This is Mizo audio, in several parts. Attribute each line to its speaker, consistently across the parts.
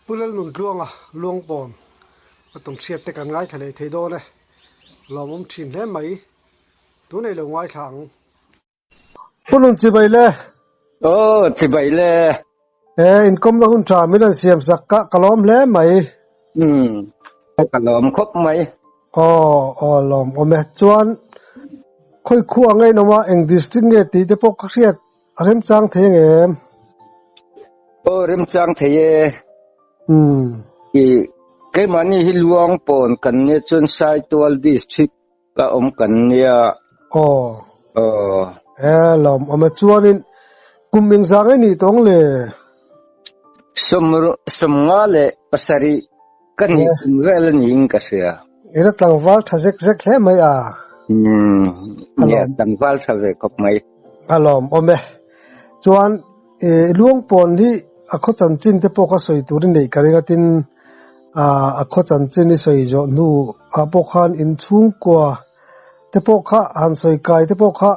Speaker 1: Pu Lalnuntluanga Luangpawn a tumhriat te kan ngaithla leh thei dawn e, lawmawm thin hle mai, tunei lo ngaithla ang. Pu Nun chibai le.
Speaker 2: Aw chibai le.
Speaker 1: E inkawmna hun tha min han siam sak ka ka lawm hle mai.
Speaker 2: Umm ka lawm khawp mai.
Speaker 1: Aw aw lawm awm e. Chuan khawi khu ang ngei nawm a eng district nge tih te pawh ka hriat a remchang thei ang em?
Speaker 2: Aw remchang thei e.
Speaker 1: Umm.
Speaker 2: I keimahni hi Luangpawn kan nia chuan Saitual district Ka awm kan nia.
Speaker 1: Aw.
Speaker 2: Aw.
Speaker 1: E lawm awm e chuanin kum engzah nge nih tawng le?
Speaker 2: 57 ka nih kum vel a niin ka hria.
Speaker 1: Ila tlangval tha zek zek hle mai a.
Speaker 2: Umm nia tlangval tha ve khawp mai.
Speaker 1: A lawm awm e. Chuan i Luangpawn hi a khaw chanchin te pawh ka sawi tur i neih ka ring a tin a khaw chanchin i sawi zawh hnu ah pawh khan inchhungkua te pawh kha han sawi kai te pawh kha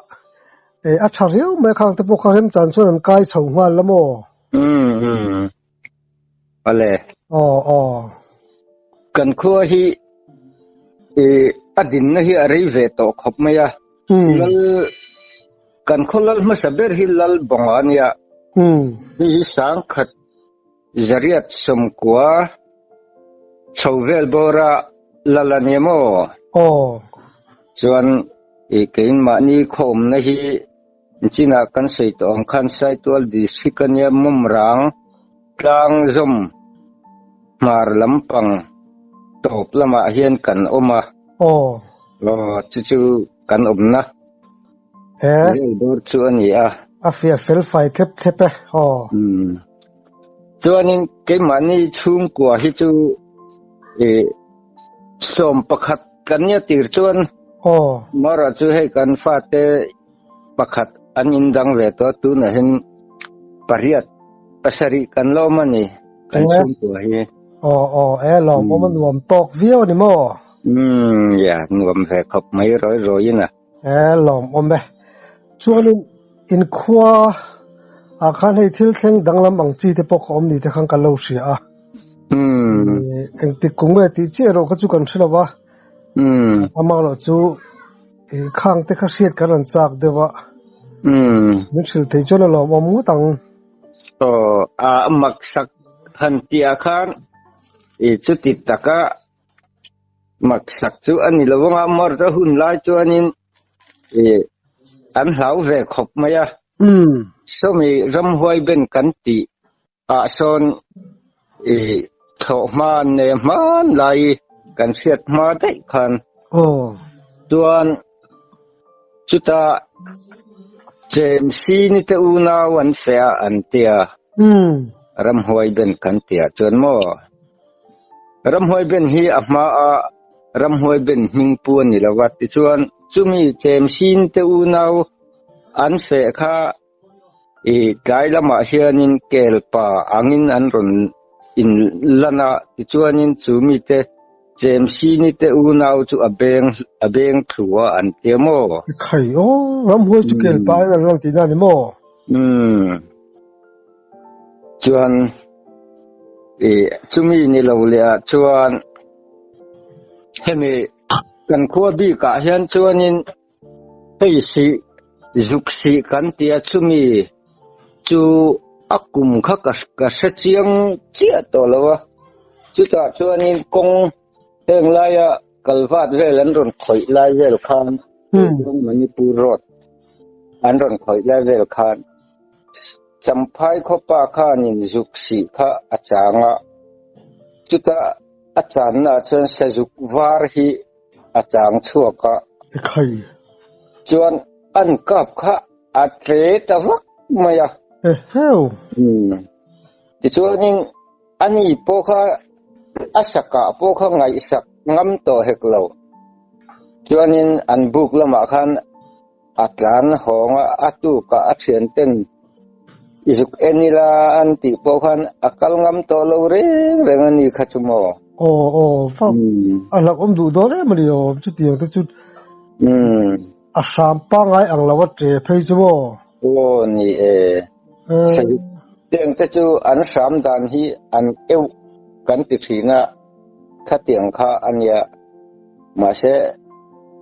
Speaker 1: a tha riau mai a khang te pawh kha remchan chuan an kai chho nghal la maw?
Speaker 2: Umm umm awle.
Speaker 1: Aw aw.
Speaker 2: Kan khua hi i a dinna hi a rei ve tawh khawp mai a. Lal kan khaw lal hmasa ber hi Lal Bawnga a nia. Hei hi sangkhat 890 chho vel bawra lal a nia maw?
Speaker 1: Aw.
Speaker 2: Chuan i keimahni khawmna hi chinah kan sawi tawh ang khan Saitual District a nia Mawmrang tlang zawm hmar lampang tawp lamah hian kan awm a.
Speaker 1: Aw.
Speaker 2: Aw, chu chu kan awmna.
Speaker 1: He.
Speaker 2: Vel bawr chu a ni a.
Speaker 1: A fiah fel fai thlep thlep e, aw.
Speaker 2: Umm. Chuanin keimahni chhungkua hi chu i 11 kan nia tir chuan
Speaker 1: Aw.
Speaker 2: Mara chu hei kan fate pakhat an indang ve tawh a, tunah hian pariat, pasarih kan la awm a ni kan chhungkua hi.
Speaker 1: Aw aw, e lawm awm a nuam tawk viau a ni maw?
Speaker 2: Umm, ya nuam ve khawp mai rawi rawiin a.
Speaker 1: E lawm awm e. Chuanin inkhua ah khan hei thil thleng danglam ang chi te pawh ka awm ni te khan ka lo hria a. Engtik kum nge tih chiah erawh kha chu kan hre lo a. Amah erawh chu khang te kha hriat kan rawn chak deuh a. Min hrilh thei chuan a lawmawm ngawt ang.
Speaker 2: Aw, a maksak han tih ah khan i chuti taka Maksak chu a ni lo anga March a hun lai chuanin ih an hlau ve khawp mai a. Sawmi ramhuai ben kan tih ah sawn ih thlawh hma an nei a hman lai kan hriat hma daih khan. Chuan chuta James-i ni te unau an feh a an tia. Ramhuai ben kan tih ah chuan maw? Ramhuai ben hi a hma a ramhuai ben hming pu a ni lo va, tichuan chumi Chemsin te unau an feh kha i tlai lamah hianin kelpa angin an rawn in lan a, tichuanin chumi te Chemsini te unau chu a beng a beng thlu a an tia maw?
Speaker 1: Khai aw, ramhuai chu kelpa in an lang tihna a ni maw?
Speaker 2: Umm. Chuan i chumi ni lo leh ah chuan hemi kan khua bik ah hian chuanin hei sih zuk sih kan tia chumi chu a kum kha ka ka hre chiang chiah tawh lo a chutah chuanin kawng heng laia kalvat vel an rawn khawih lai vel khan Manipur road an rawn khawih lai vel khan Champhai khawpa khanin zuk sih kha a chang a, chuta a channa ah chuan sazuk var hi a chang chhuak a.
Speaker 1: Ekhai.
Speaker 2: Chuan an kap kha a tle ta vak mai a.
Speaker 1: Eheu.
Speaker 2: Umm. Tichuanin ani pawh kha a sakah pawh kha ngaihsak ngam tawh hek lo. Chuanin an buk lamah khan A tlan hawng a, a tukah a thianten i zuk en ila an tih pawh khan a kal ngam tawh lo reng reng a ni kha chu maw?
Speaker 1: Aw aw, va a hlauhawm duh dawn em a ni aw, chutiang te chu a hram pangngai ang lo a ṭe phei chu maw?
Speaker 2: Aw ni e, Saruk tiang te chu an hram dan hi an euh. kan ti thin a, khatiang kha a nia. Mahse,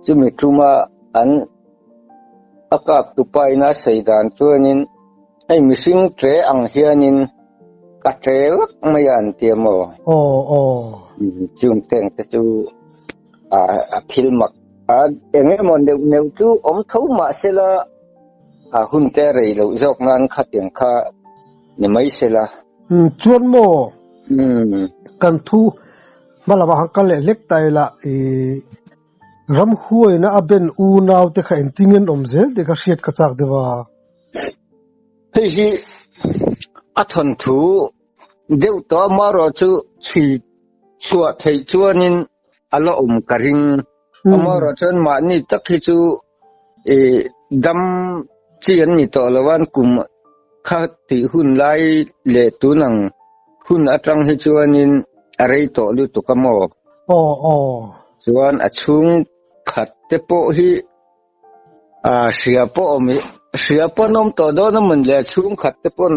Speaker 2: chumi tuma an a kap tupa ina sawi dan chuanin hei mihring ṭe ang hianin ka ṭe vak mai a an ti a maw?
Speaker 1: Aw aw.
Speaker 2: Chung teng te chu a thil mak a eng emaw neuh neuh chu awm tho mahsela a hun te rei loh zawk nan khatiang kha ni mai sela.
Speaker 1: Chuan maw kan thu hma lamah han kal leh hlek ta ila i ramhuaina a ben unau te kha engtin an awm zel tih kha hriat ka chak deuh a.
Speaker 2: Hei hi a thawnthu deuh tawh amaherawh chu chhui chhuah theih chuanin a la awm ka ring. Amaherawh chuan mahni tak hi chu i dam chi an ni tawh lo a, an kum kha tih hun lai leh tun ang hun atang hi chuanin a rei tawh lutuk a maw?
Speaker 1: Aw aw.
Speaker 2: Chuan a chhung khat te pawh hi a hria pawh awm hria pawh an awm tawh dawn a mawn le a chhung khat te pawn.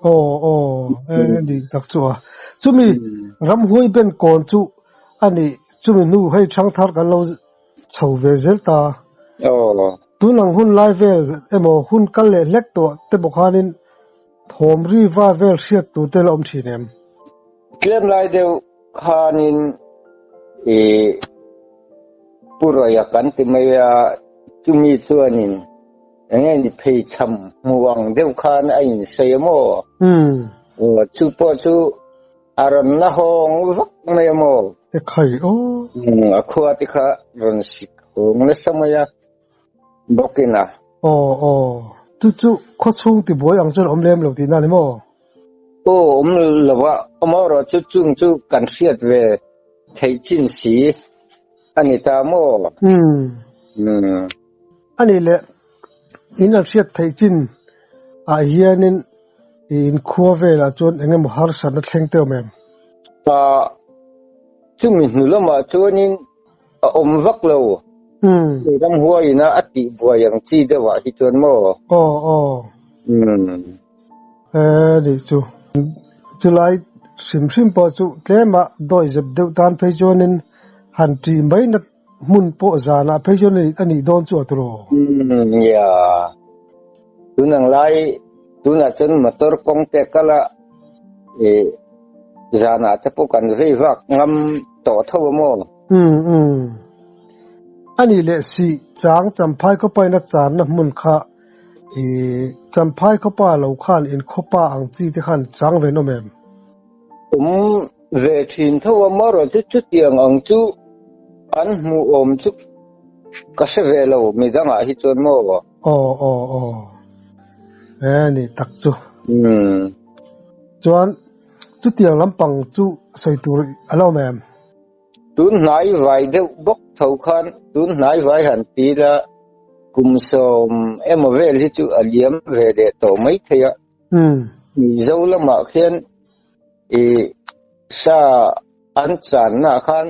Speaker 1: Aw aw e ni tak chu a. Chumi ramhuai ben kawn chu a ni chumi hnu hei thangthar kan lo chho ve zel ta.
Speaker 2: Aw.
Speaker 1: Tun ang hun lai vel emaw hun kal leh hlek tawh te bawk khanin thawm ri va vel hriat tur te la awm thin em?
Speaker 2: Tlem lai deuh khanin i Pu Rawia kan ti mai a, chumi chuanin enge ni phei cham hmu ang deuh khan a insawi a maw? Aw, chu pawh chu a rawn la hawng vak mai a maw?
Speaker 1: E khai aw.
Speaker 2: A khua te kha rawn sik hawng nasa mai a, bawkin a.
Speaker 1: Aw aw, chu chu khawchhung tibuai ang chuan awm lem lo tihna a ni maw?
Speaker 2: Aw, awm lo a, amaherawh chu chung chu kan hriat ve theih chin si a ni ta maw?
Speaker 1: Umm. A nih leh, in an hriat theih chin ah hianin in khua velah chuan eng emaw harsatna thleng te awm em?
Speaker 2: Ah, chumi hnu lamah chuanin a awm vak lo.
Speaker 1: Umm.
Speaker 2: Ramhuaiin a tih buai ang chi deuhah hi chuan maw?
Speaker 1: Aw, aw.
Speaker 2: Umm.
Speaker 1: E nih chu. Chulai hrim hrim pawh chu tlema dawi zep deuh tan phei chuanin han ṭih mai na hmun pawh zanah phei chuan a nih dawn chu a turaw.
Speaker 2: Umm nia. Tun ang lai tunah chuan motor kawng te kal a i zanah te pawh kan vei vak ngam tawh tho a maw?
Speaker 1: Umm umm. A nih leh si chang Champhai khawpaina channa hmun kha I Champhai khawpa lo khan in khawpa ang chi te khan chang ve nawm em?
Speaker 2: Awm ve thin tho a, marawh chu chutiang ang chu an hmuh awm chu ka hre ve lo midangah hi chuan maw?
Speaker 1: Aw aw aw e ni tak chu.
Speaker 2: Umm.
Speaker 1: Chuan chutiang lampang chu sawi tur a la awm em?
Speaker 2: Tun hnai vai deuh bawk tho khan tun hnai vai han ti ila kum sawm emaw vel hi chu a liam ve leh tawh mai thei a. Mizo lamah khian i sa an channa khan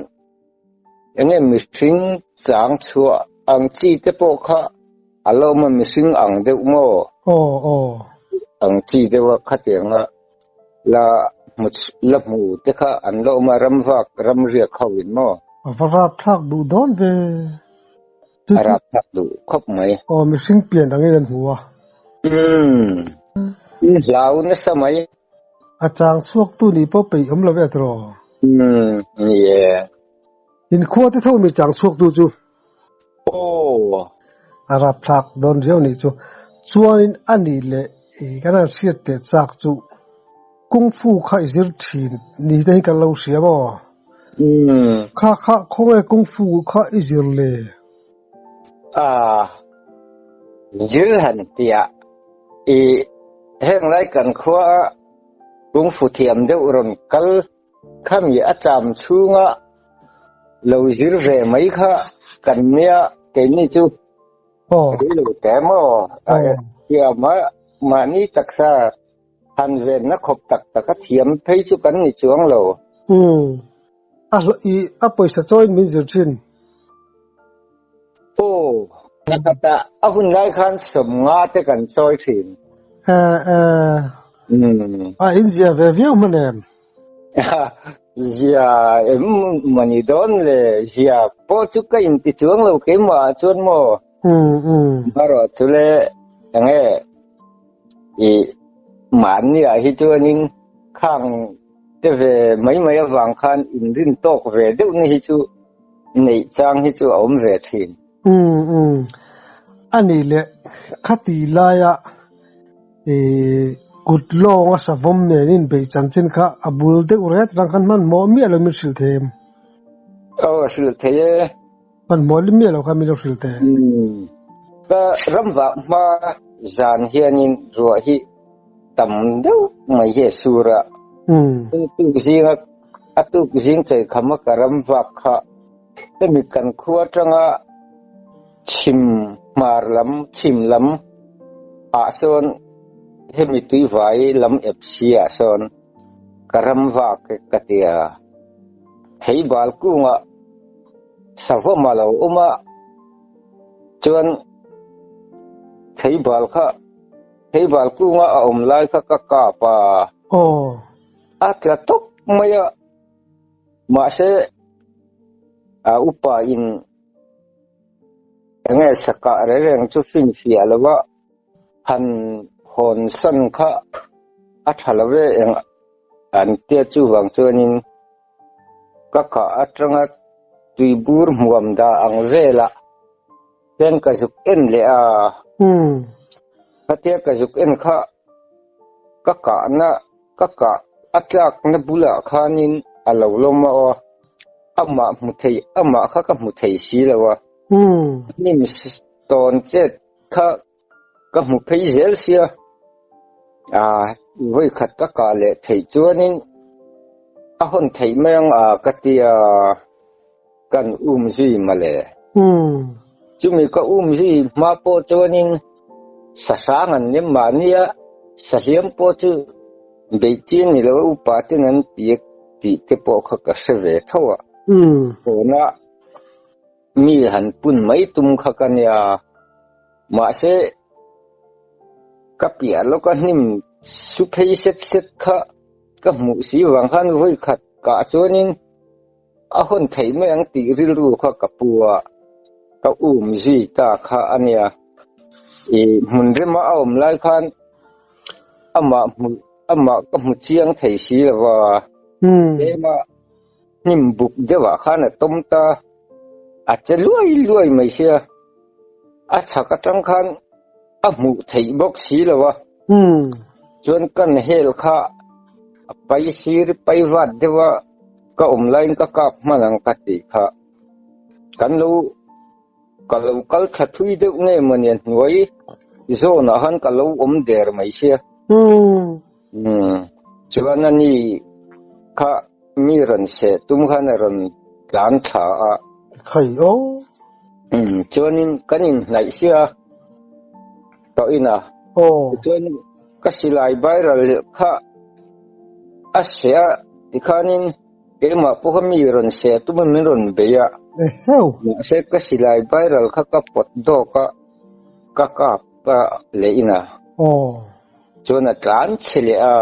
Speaker 2: enge mihring chang chhuah ang chi te pawh kha a lo awm a, mihring ang deuh maw?
Speaker 1: Aw aw.
Speaker 2: Ang chi deuh a khatiang a. La hmu la hmu te kha an la awm a, ramvak ramriak ho in maw?
Speaker 1: A va rapthlak duh dawn ve.
Speaker 2: Chu A rapthlak duh khawp mai.
Speaker 1: Aw mihring pian angin an hmu a.
Speaker 2: Umm. In hlau nasa mai.
Speaker 1: A chang chhuak tu nih pawh peih awm lo e tiraw?
Speaker 2: Umm ni e.
Speaker 1: In khua te tho mi chang chhuak tu chu.
Speaker 2: Aw.
Speaker 1: A rapthlak dawn riau nih chu. Chuanin a nih leh i kan han hriat teh chak chu Kung Fu kha i zir thin ni te hi kan lo hria maw?
Speaker 2: Umm.
Speaker 1: Kha kha khawnge Kung Fu kha i zir le?
Speaker 2: Ah. Zir han tia i heng lai kan khua a Kung Fu thiam deuh rawn kal Khami a cham chhunga lo zir ve mai kha kan nia keini chu rei lo te maw thiam a mahni taksa han venna khawp tak tak a thiam phei chu kan ni chuang lo.
Speaker 1: Umm a hlawh i a pawisa chawiin min zir thin.
Speaker 2: Aw nakata a hun lai khan sawmnga te kan chawi thin.
Speaker 1: Eh eh. A in zia ve viau hman em?
Speaker 2: Zia em mawni dawn le? Zia pawh chu ka inti chuang lo keimah ah chuan maw? Marawh chu le enge i mahni ah hi chuanin khang te ve mai mai avang khan inrin tawk ve deuh na hi chu neih chang hi chu a awm ve thin.
Speaker 1: A nih leh khati laia I kut lawnga savawm nen inbeih chanchin kha a bul deuh ret rang khan hmanhmawh miah lo min hrilh thei em?
Speaker 2: Aw, a hrilh thei e.
Speaker 1: Hmanhmawh miah lo kha min lo hrilh thei.
Speaker 2: Ka ram vah hma zan hianin ruah hi tam deuh mai hi a sur a. Tuk zinga a tuk zing chaikhama ka ram vak kha hemi kan khua atanga Chhim hmar lam, chhim lam ah sawn hemi tuivai lam ep si ah sawn ka ram vak e ka ti a. Theibal kungah savawm a lo awm a, chuan theibal kha theibal kunga a awm lai kha ka kap a. A tla tawp mai a, mahse a upa in Enge sakah reng reng chu finfiah lo a, han hawn san kha a tha lo e eng an tia chuvang chuanin ka kah atanga tuibur hmuam dah ang velah hian ka zuk en leh a, khatia ka zuk en kha ka kahna ka kah a tlakna bulah khanin a lo lawm a aw. Amah hmu thei, amah kha ka hmu thei si lo a. Hnim tawn chet kha ka hmu phei zel sia. A vawi khat ka kah leh theih chuanin a hawn theih mai ang a ka ti a, kan um zui mawle. Chumi ka um zui hma pawh chuanin sahrang an nem mahnia sahliam pawh chu beih chi a ni lo a, upa ten an ti a. Tih te pawh kha ka hre ve tho a. Tuna mi han pun mai tum kha ka nia. Mahse, ka piah lawka hnim su phei set set kha ka hmuh si vang khan vawi khat kah chuanin a hawn theih mai ang tih rilru kha ka pu a, ka um zui ta kha a nia. I hmun rema a awm lai khan amah hmuh Amah ka hmu chiang thei si lo va, tlema hnim buk deuhah khan a tawm ta, a che luai luai mai sia, a chhak atang khan a hmuh theih bawk si lo va, chuan kan hel kha a pai sir pai vat deuh a, ka awm laiin ka kap hman ang ka tih kha, kan lo ka lo kal tha thui deuh nge mawni a hnuai zawnah khan ka lo awm der mai sia. Umm chuan ani kha mi rawn seh tum khan a rawn tlan thla a.
Speaker 1: Khai aw.
Speaker 2: Umm chuanin kan inhnaih sia tawh in a.
Speaker 1: Aw.
Speaker 2: Chuan ka silai viral kha a seh a tikhanin Keimah pawh kha mi rawn seh tum a min rawn bei a.
Speaker 1: Eheu!
Speaker 2: Mahse ka silai viral kha ka pawt dawk a, ka kap a leh in a.
Speaker 1: Aw.
Speaker 2: Chuan a tlan chhe leh a,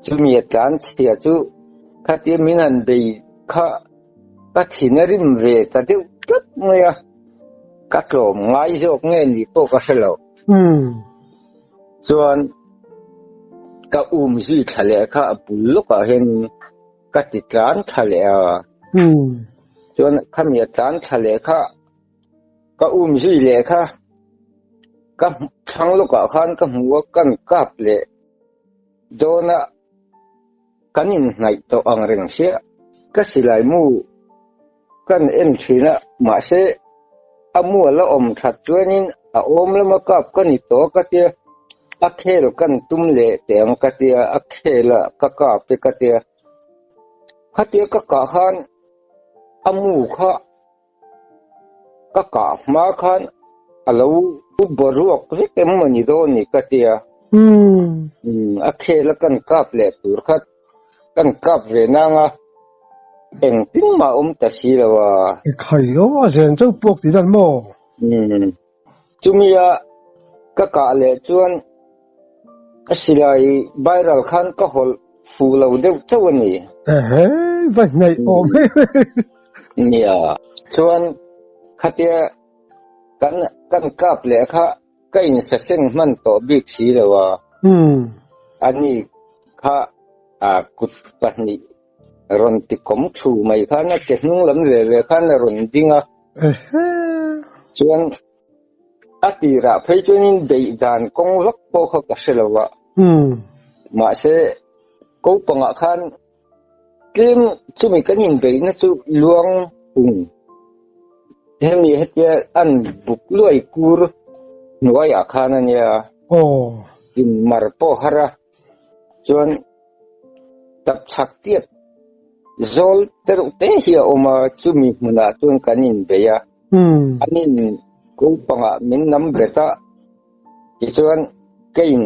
Speaker 2: chumi a tlan chhia chu khatia min han bei kha ka thin a rim ve ta deuh tlat mai a, ka tlawm ngai zawk nge ni pawh ka hre lo.
Speaker 1: Umm.
Speaker 2: Chuan ka um zui thla leh kha a bul lawkah hian ka ti tlan thla leh a. Chuan khami a tlan thla leh kha ka um zui leh kha ka thlang lawkah khan ka hmu a kan kap leh dawn a kan inhnaih tawh ang reng sia ka silai mu Kan en thin a, mahse a mual a awm that chuanin a awm lama kap ka ni tawh ka tia, a khel kan tum leh teh ang ka tia, a khel a ka kap e ka tia. Khatia ka kah khan a mu kha ka kah hma khan a lo boruak vek em maw ni dawn ni ka tia. A khel a kan kap leh tur kha Kan kap ve nang a, engtin mah awm ta si lo a.
Speaker 1: I khai aw, a zen chauh puak tih dan maw?
Speaker 2: Umm, chumi a ka kah leh chuan a silai viral khan ka hawlh. fuh lo deuh chauh a ni.
Speaker 1: Ehe, va hnaih awm em em.
Speaker 2: Nia, chuan khatia kan kan kap leh kha ka insaseng hman tawh bik si lo a. Ani kha kut pahnih rawn ti kawm thu mai khan a ke hnung lam ve ve khan a rawn ding a. Chuan a tirah phei chuanin beih dan kawng vak pawh kha ka hre lo a. Mahse, ko pangah khan tlem chumi kan inbeihna chu luang hung hemi hetia an buk luai kur hnuaiah khan a nia. In mar pawh har a. Chuan tap chhak tiat zawl tereuh te hi a awm a, chumi hmunah chuan kan inbei a. An in ko pangah min nam bet a, tichuan keiin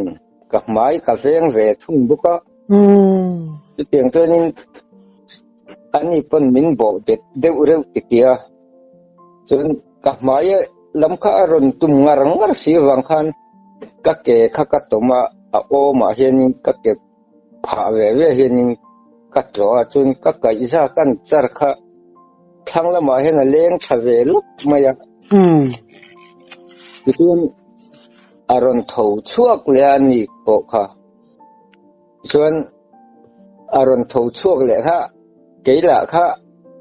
Speaker 2: ka hmai ka veng ve thung bawk a. Chutiang chuanin ani pawn min bawh bet deuh reuh ti ti a, chuan ka hmai lam kha a rawn tum ngar ngar si avang khan ka ke kha ka tawm a, a awmah hianin ka ke phah ve ve hianin ka tlawh a, chuan ka kaihza kan char kha thlang lamah hian a leng tha ve lawk mai a. Tichuan a rawn tho chhuak leh a ni pawh kha. Chuan a rawn tho chhuak leh kha keilah kha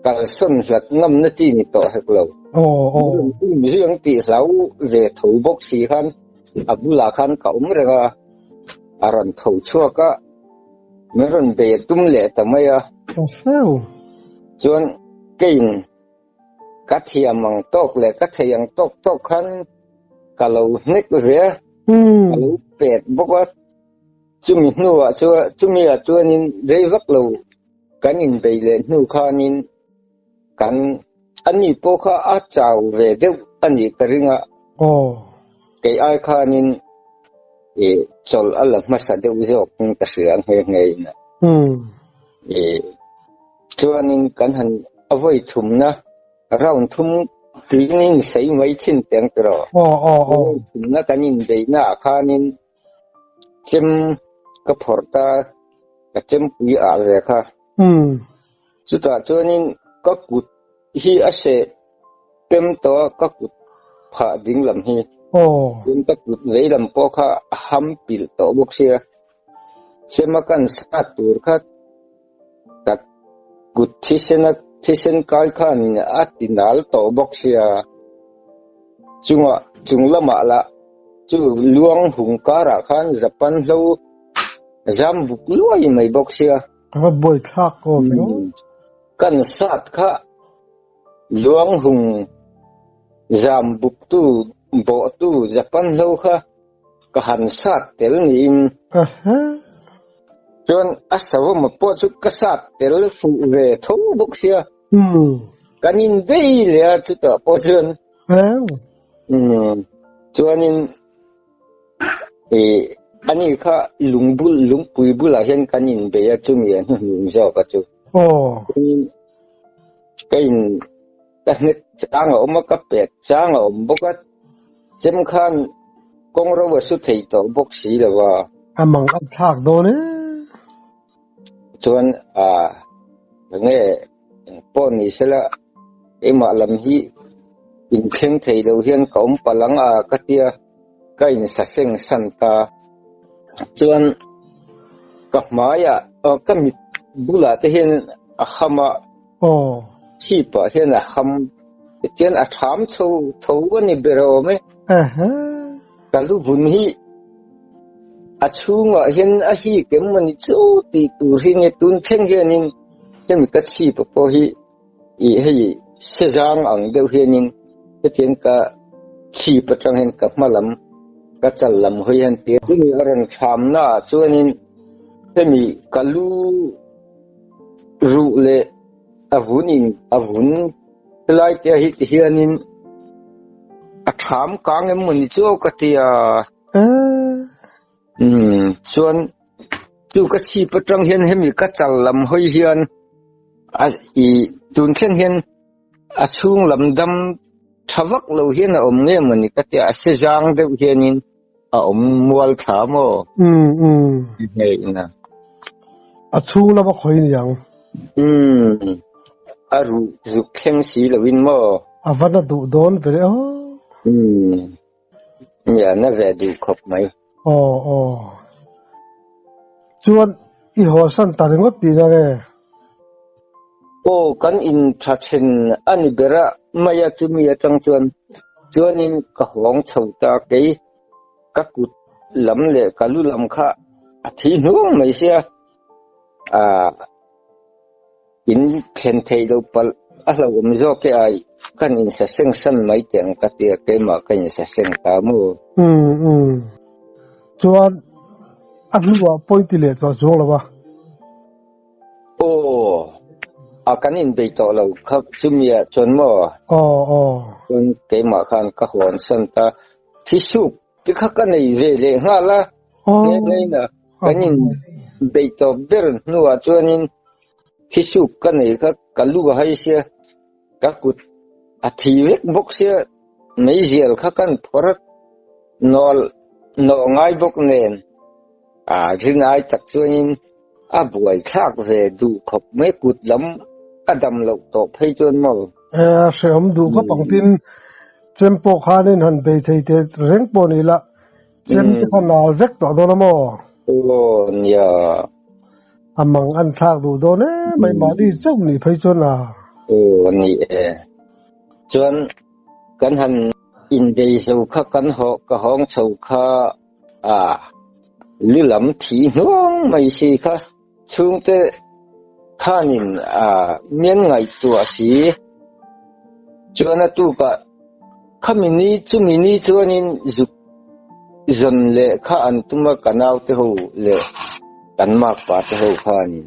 Speaker 2: kalsawn hlat ngamna chi ni tawh hek lo. Min rawn um zui ang tih hlau ve tho bawk si khan a bulah khan ka awm reng a, a rawn tho chhuak a, min rawn bei a tum leh ta mai a. Chuan keiin ka thiam ang tawk leh ka thei ang tawk tawk khan ka lo hnek ve a, ka lo pet bawk a. Chumi hnuah chuan chumi ah chuanin rei vak lo kan inbei leh hnu khanin kan ani pawh kha a chau ve deuh a nih ka ring a. Kei ai khanin ih chawlh a la hmasa deuh zawk in ka hria nghe nghe in a. Ih chuanin kan han a vawi thumna Round thum tiin in sawi mai thin teng tiraw? Round thumna kan inbeihna ah khanin chem ka phawrh ta, ka chempui ah ve kha. Chutah chuanin ka kut hi a seh pem tawh a, ka kut phah ding lam hi. Tin ka kut vei lam pawh kha a ham pilh tawh bawk sia. Chem a kan sat tur kha ka kut thisen a thisen kai khanin a ti nal tawh bawk sia. Chungah chung lamah lah chu luang hung karah khan Japan hlo zam buk luai mai bawk sia.
Speaker 1: Ka va buai thlak aw ve aw.
Speaker 2: Kan sat kha luang hung zam buk tu bawh tu Japan hlo kha ka han sat tel niin. Chuan a savawma pawh chu ka sat tel fuh ve tho bawk sia. Kan inbei leh a chutah pawh chuan. Chuanin ih ani kha lungbul lungpui bulah hian kan inbei a chumi a hnuhnung zawk a chu. Chuanin ka in ka hnek chang a awm a ka pet chang a awm bawk a chem khan kawng ro a su thei tawh bawk si lo a.
Speaker 1: A mang a thlak dawn e.
Speaker 2: Chuan ah enge engpawh ni sela keimah lam hi inthleng thei lo hian ka awm palh ang a ka tia ka insaseng san ta. Chuan ka hmaiah ka mit bulah te hian a ham a. Chhip ah hian a ham tichuan a tham chho tho a ni ber awm e. Ka lu vun hi a chhungah hian a hik em a ni chu tih tur hi nge tun thleng hianin hemi ka chhip ah pawh hi ih hei sezang ang deuh hianin hetiang ka chhip atang hian ka hma lam ka chal lam hawi hian tir chumi a rawn thamna ah chuanin hemi ka lu Ruh leh a vun in a vun helai te hi ti hianin a tham kang em mawni chu ka ti a. Umm chuan chu ka chhip atang hian hemi ka chal lam hawi hian a ih tun thleng hian a chhung lam dam tha vak lo hian a awm nge mawni ka ti a, a se zang deuh hianin. A awm mual tha maw? Hei ina.
Speaker 1: A chhung lama khawi niang.
Speaker 2: Umm, a ruh zuk thleng si loin maw?
Speaker 1: A va na duh dawn ve le aw.
Speaker 2: Umm, nia na ve duh khawp mai.
Speaker 1: Aw aw. Chuan i hawsan ta ringawt tihna nge?
Speaker 2: Aw, kan in tha then a ni ber a, mai a chumi atang chuan chuanin ka hawng chho ta kei ka kut lam leh ka lu lam kha a thi hnuang mai sia, ah in thlen theih loh palh a hlauhawm zawk e ai kan insa seng san mai teh ang ka tia keimah ka insa seng ta maw?
Speaker 1: Umm umm. Chuan a hnuah point ti leh tawh chuang lo a.
Speaker 2: Aw, a kan inbei tawh lo kha chumia chuan maw?
Speaker 1: Aw aw.
Speaker 2: Chuan keimah khan ka hawn san ta. Thisuk te kha ka nei ve leh nghal a,
Speaker 1: Aw.
Speaker 2: Ngei kan inbei tawp ber hnuah chuanin thisuk ka nei kha ka lu a hai sia, ka kut a thi vek bawk sia, meizial kha kan phawrh a, nawl nawh ngai bawk nen a rin ai tak chuanin a buai thlak ve duh khawp mai kut lam a dam loh tawh phei chuan maw.
Speaker 1: E, a hrehawm duh khawp ang tin chem pawh khanin han bei thei teh reng pawh ni la, chem te kha nal vek tawh dawn a maw?
Speaker 2: Aw nia.
Speaker 1: A mang an thlak duh dawn em mai mahni chauh nih phei chuan a.
Speaker 2: Aw ni e. Chuan kan han inbei zo kha kan hawh ka hawng chho kha a lu lam thi hnuang mai si kha chhungte khanin a mian ngaihtuah si. Chuan a tukah khami ni chumi ni chuanin zuk zawn leh kha an tum a ka naute ho leh kan makpa te ho khanin.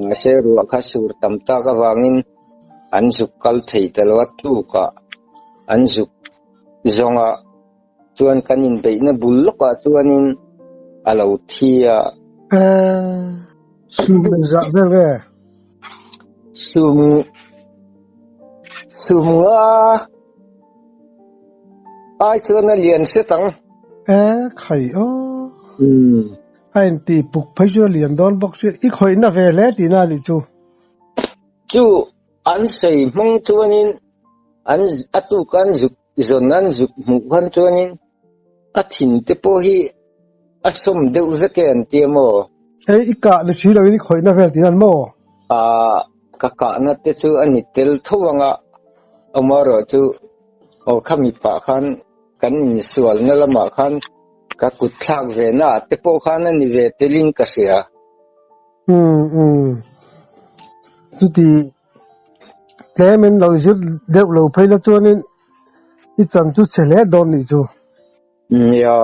Speaker 2: Mahse ruah kha sur tam tak avangin an zuk kal thei ta lo a tukah an zuk zawnga chuan kan inbeihna bul lawkah chuanin a lo thi a.
Speaker 1: Sum engzah vel nge?
Speaker 2: Sum sum nga ai chuan a lian hret ang.
Speaker 1: E khai aw. A intih puk phei chu a lian dawn bawk chu i khawihna ve hle tihna a nih chu.
Speaker 2: Chu an sawi hmang chuanin an a tuk an zuk zawn an zuk hmuh khan chuanin a thin te pawh hi a sawm deuh vek e an ti a maw?
Speaker 1: Hei i kah ni si loin i khawihna vel tih nan maw?
Speaker 2: Aah ka kahna te chu a ni tel tho ang a, amaherawh chu aw khami pah khan kan insualna lamah khan ka kut thlak ve na ah te pawh khan a ni ve telin ka hria.
Speaker 1: Umm umm chuti tlemin lo zir deuh lo phei la chuanin i chan chu chhe hle dawn nih chu.
Speaker 2: Nia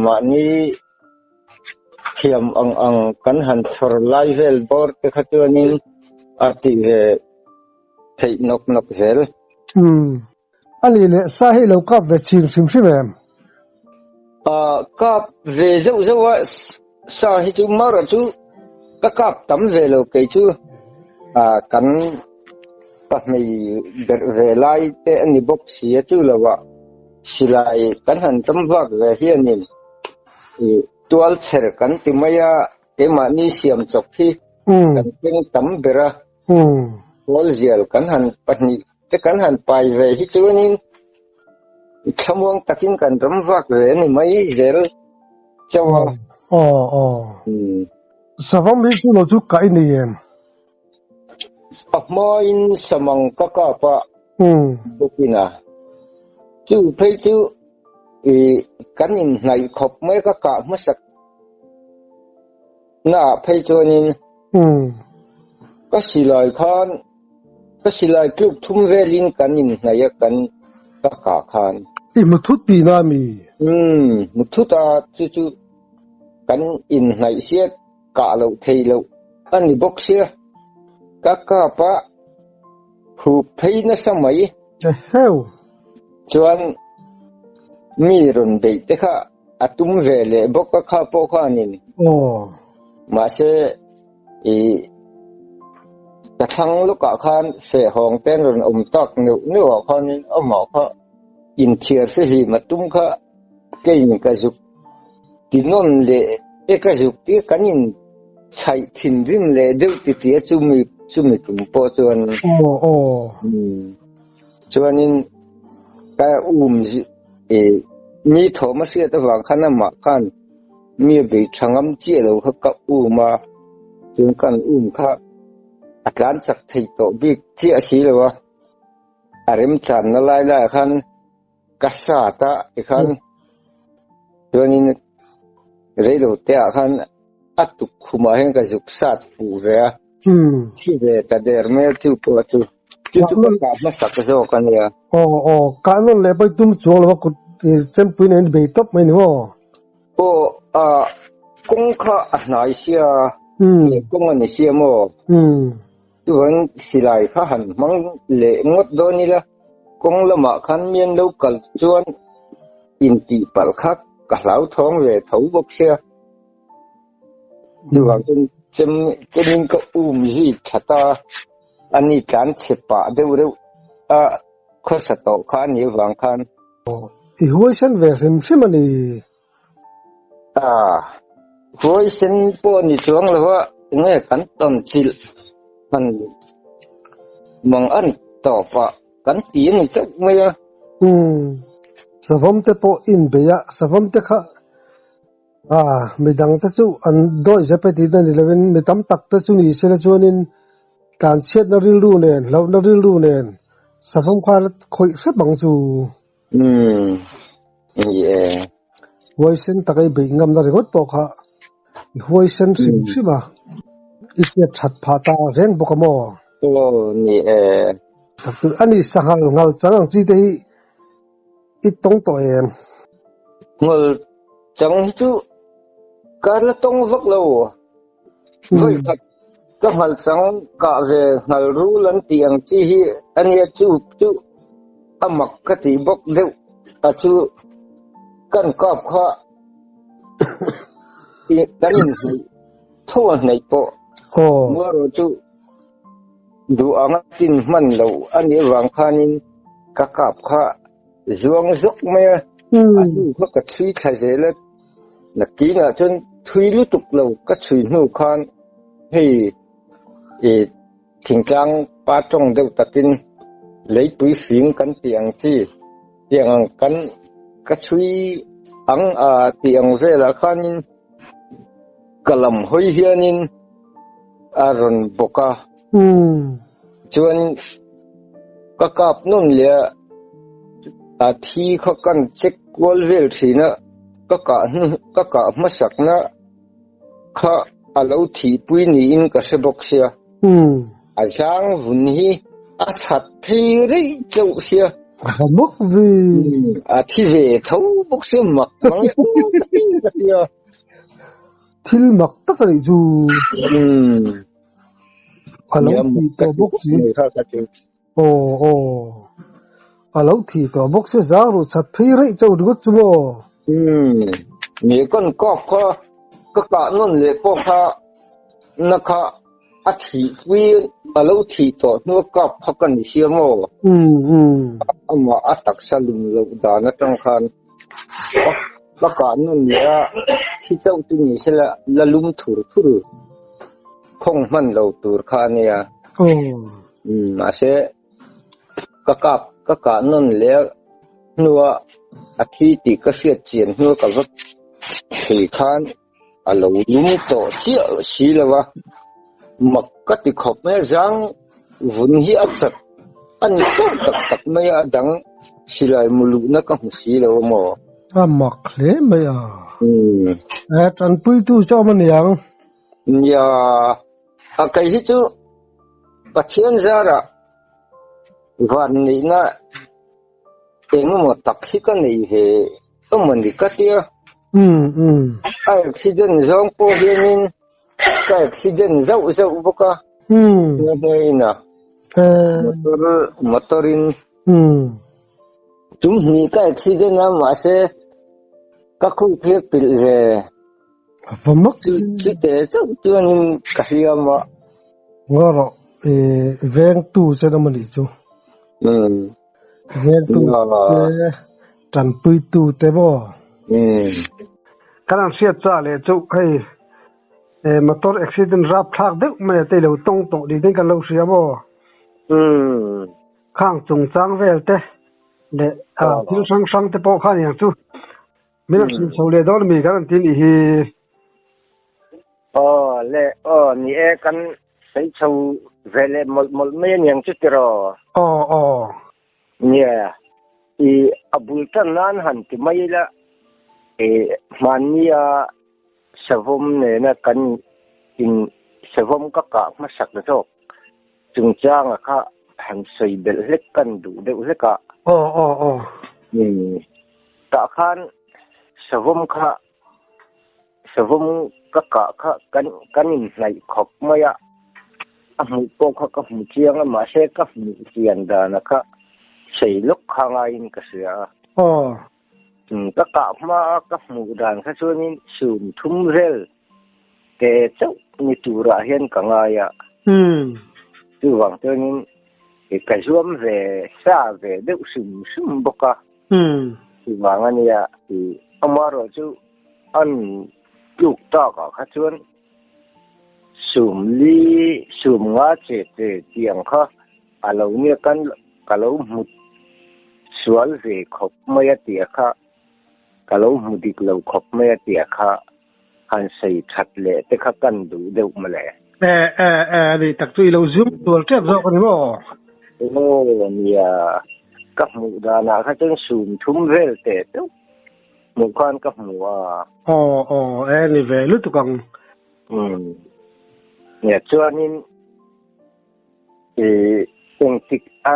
Speaker 2: mahni thiam ang ang kan han chhawr lai vel bawr te kha chuanin a tih ve theih nawk nawk zel.
Speaker 1: Umm A nih leh sa hi lo kap ve chhin hrim hrim em?
Speaker 2: Ah, kap ve zeuh zeuh a, sa hi chu mara chu ka kap tam ve lo kei chu ah kan pahmei berh ve lai te a ni bawk si a chu lo ah silai kan han tam vak ve hianin ih tual chher kan ti mai a keimahni siam chawp hi kan keng tam ber a kawlzial kan han pahnih Te kan han pai ve hi chuanin thlamuang takin kan ram vak ve a ni mai zel chauh a.
Speaker 1: Aw aw. Savam hi chu lo chu kah i nei em?
Speaker 2: A hmain samang ka kap a bawkin a. Chu phei chu i kan inhnaih khawp mai ka kah hmasak naah phei chuanin ka silai khan Ka silai tluk thum velin kan inhnaih a kan ka kah khan.
Speaker 1: I hmu thut tihna a mi?
Speaker 2: Umm, hmu thut a, chu chu kan inhnaih sia kah loh theih loh a ni bawk sia. Ka kap a hup phei nasa mai.
Speaker 1: Eheu!
Speaker 2: Chuan mi rawn beih te kha a tum ve leh bawk a kha pawh khanin.
Speaker 1: Aw.
Speaker 2: Mahse. I ka thlang lawkah khan fehhawng te an rawn awm tak neuh neuh ah khanin amah kha inthiar fihlim a tum kha keiin ka zuk ti nawn leh e ka zuk ti kan in Chhaih thinrim leh deuh titi a chumi chumi tum pawh chuan
Speaker 1: Aw aw.
Speaker 2: Chuanin ka um ih mi thawm a hriat avang khan amah khan mi a bei tha ngam chiah lo kha ka um a, chuan kan um kha a tlan chak thei tawh bik chiah si lo a, a remchanna lai laiah khan Ka sat a tikhan chuanin reilo te ah khan a tukkhumah hian ka zuk sat fuh ve a, thi ve ta der mai a chu pawh chu chu chu ka kah hmasak zawk a nia.
Speaker 1: Aw aw kah nawn leh pawh i tum chuang lo a kut chempui nen i bei tawp mai ni maw?
Speaker 2: Aw a kawng kha a hnai sia leh kawng a ni sia maw? Chuan silai kha han hmang leh ngawt dawn ila, kawng lamah khan mian lo kal chuan intih palh kha ka hlauthawng ve tho bawk sia. Chuvang chuan chem chemin ka um zui that a, ani tlan chhe pah deuh reuh a khawsa tawh kha a nih avang khan.
Speaker 1: I huaisen ve hrim hrim a ni.
Speaker 2: A, huaisen pawh ni chuang lo a, enge kan tawn chilh han mang an tawp a, kan ti a ni chauh mai a.
Speaker 1: Umm, savawm te pawh in bei a, savawm te kha a, midang te chu an dawi zep e tihna ni lovin mi tam tak te chu ni sela chuanin tlanchhiatna rilru nen, hlauhna rilru nen savawm kha la khawih hrep ang chu.
Speaker 2: Umm, ni e.
Speaker 1: Huaisen taka i beih ngamna ringawt pawh kha i huaisen hrim hrim a, i hriat that phah ta reng bawk a maw?
Speaker 2: Aw, ni e.
Speaker 1: A ni, sanghal ngal chang ang chi te hi i tawng tawh em?
Speaker 2: Ngal chang hi chu ka la tawng vak lo. Vawi khat ka ngal chang kah ve ngal rul an tih ang chi hi a nia chu chu a mak ka tih bawk deuh a chu kan kap kha kan inhnaih tho a hnaih pawh Muarawh chu duh anga tin hman loh a nih avang khanin ka kap kha zuang zawk mai a, a hnu kha ka chhui thla zel a. Nakinah chuan thui lutuk lo ka chhui hnu khan hei ih thingtlang pa tawng deuh takin leipui fing kan tih ang chi tiang ang kan ka chhui ang a tih ang velah khanin ka lam hawi hianin a rawn bawk a. Chuan ka kap nawn leh a, a thi kha kan check kual vel thin a, ka kah hnu ka kah hmasakna kha a lo thihpui niin ka hre bawk sia. A zang vun hi a that phei rei chauh sia.
Speaker 1: A ha bawk ve.
Speaker 2: A thi ve tho bawk sia mak mang e aw ka ti ka tia.
Speaker 1: Thil mak tak a nih chu. A lo thi tawh bawk si. Aw aw. A lo thi tawh bawk si zang ruh chat phei reih chauh ringawt chu maw?
Speaker 2: Umm. Mi kan kap kha ka kah nawn leh pawh kha na kha a thih pui a lo thih tawh hnua kap kha ka ni sia maw?
Speaker 1: Umm umm.
Speaker 2: Amah a taksa lum loh dan atang khan Ka kah nun leh a thi chauh chu ni se la, la lum thur thur khawng hman lo tur kha a nia. Mahse, ka kap ka kah nawn leh a hnua a thi tih ka hriat chian hnua ka va thei khan a lo lum tawh chiah si lo a, mak ka ti khawp mai a, zang vun hi a chat a ni chauh tak tak mai a, a dang silai mu luhna ka hmu si lo a maw?
Speaker 1: A mak hle mai a. E, tanpuitu chu a awm a niang.
Speaker 2: Nia, a kei hi chu Pathian zarah van neihna engemaw tak hi ka nei ve emaw ni ka tia. A accident zawng pawh hianin ka accident zauh zauh bawk a. Nghe nghe in a. Motor motor in. Tum hnih ka accident a mahse ka khup hi a pilh ve.
Speaker 1: A va mak.
Speaker 2: Chute chauh chuanin ka hliam a.
Speaker 1: Ngaw rawh i vengtu chen a maw nih chu. Vengtu te tanpuitu te maw. Kan han hriat cha leh chu hei Motor accident rapthlak deuh mai a te ilo tawng tawh ni ten kan lo hria maw? Khang chungchang vel te leh thil hrang hrang te pawh kha aniang chu min rawn hrilh chho leh dawn ami kan rawn ti nih hi.
Speaker 2: Aw le aw ni e kan sawi chho ve leh mawlh mawlh mai aniang chu tiraw?
Speaker 1: Aw aw.
Speaker 2: Nia, i a bul tan nan han ti mai ila, i hmannia savawm nena kan in savawm ka kah hmasak zawk chungchanga kha han sawi belh hlek kan duh deuh hlek a.
Speaker 1: Aw aw aw.
Speaker 2: Umm tah khan savawm kha Savawm ka kah kha kan kan inhnaih khawp mai a, a hmuh pawh kha ka hmu chiang a, mahse ka hmuh chian dana kha sei lawk kha ngaiin ka hria a.
Speaker 1: Aw.
Speaker 2: Ka kah hma a ka hmuh dan kha chuanin sum thum vel te chauh ni turah hian ka ngai a. Chuvang chuanin ka zuam ve sa ve deuh hrim hrim bawk a. Chuvang a nia amaherawh chu an tluk takah kha chuan sum li sum nga che che tiang kha a lo nia kan ka lo hmu sual ve khawp mai a tia kha ka lo hmu dik lo khawp mai a tia kha han sawi that leh te kha kan duh deuh mawle.
Speaker 1: E e e ni tak chu i lo zum tual tep zawk a ni maw?
Speaker 2: Aw nia, ka hmuh danah kha chuan sum thum vel teh deuh hmuh khan ka hmu a.
Speaker 1: Aw aw e ni ve lutuk ang.
Speaker 2: Umm nia chuanin i engtik a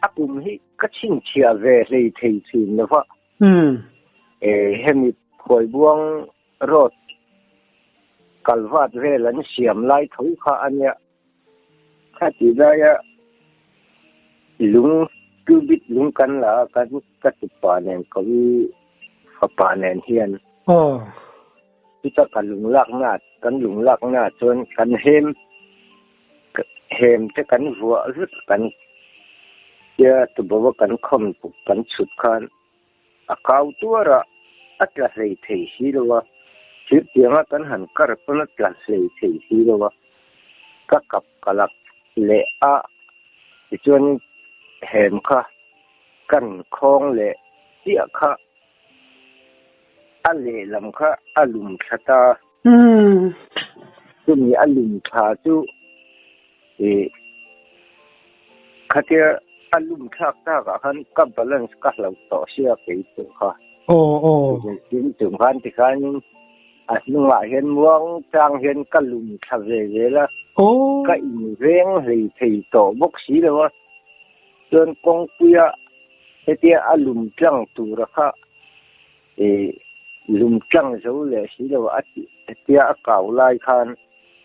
Speaker 2: a kum hi ka chhinchhiah ve hlei thei thin lova.
Speaker 1: Umm.
Speaker 2: E hemi Phuaibuang road kalvat vel an siam lai tho kha a nia. Khati laia lung cubit lung kan la a kan ka tupa nen ka u fapa nen hian.
Speaker 1: Aw.
Speaker 2: Chuta ka lung lakna kan lung lakna chuan kan hem hem te kan vuah vek kan tia tuboa kan khawm kan chhut khan a kau tuar a, a tla hlei thei si lo a, thir tianga kan han kar pawn a tla hlei thei si lo a, ka kap ka lak leh a tichuan hem kha kan khawng leh chiah kha a lehlam kha a lum thla ta. Chumi a lum thla chu ih khatia a lum thlak takah khan ka balance ka hloh tawh sia kei pawh kha. Tin chung khan tikhanin a hnungah hian muang chang hian ka lum thla ve zel a, ka inveng hlei thei tawh bawk si lo a. Chuan kawngpuia hetia a lum tlang tura kha ih lum tlang zo leh si lo a tih hetia a kau lai khan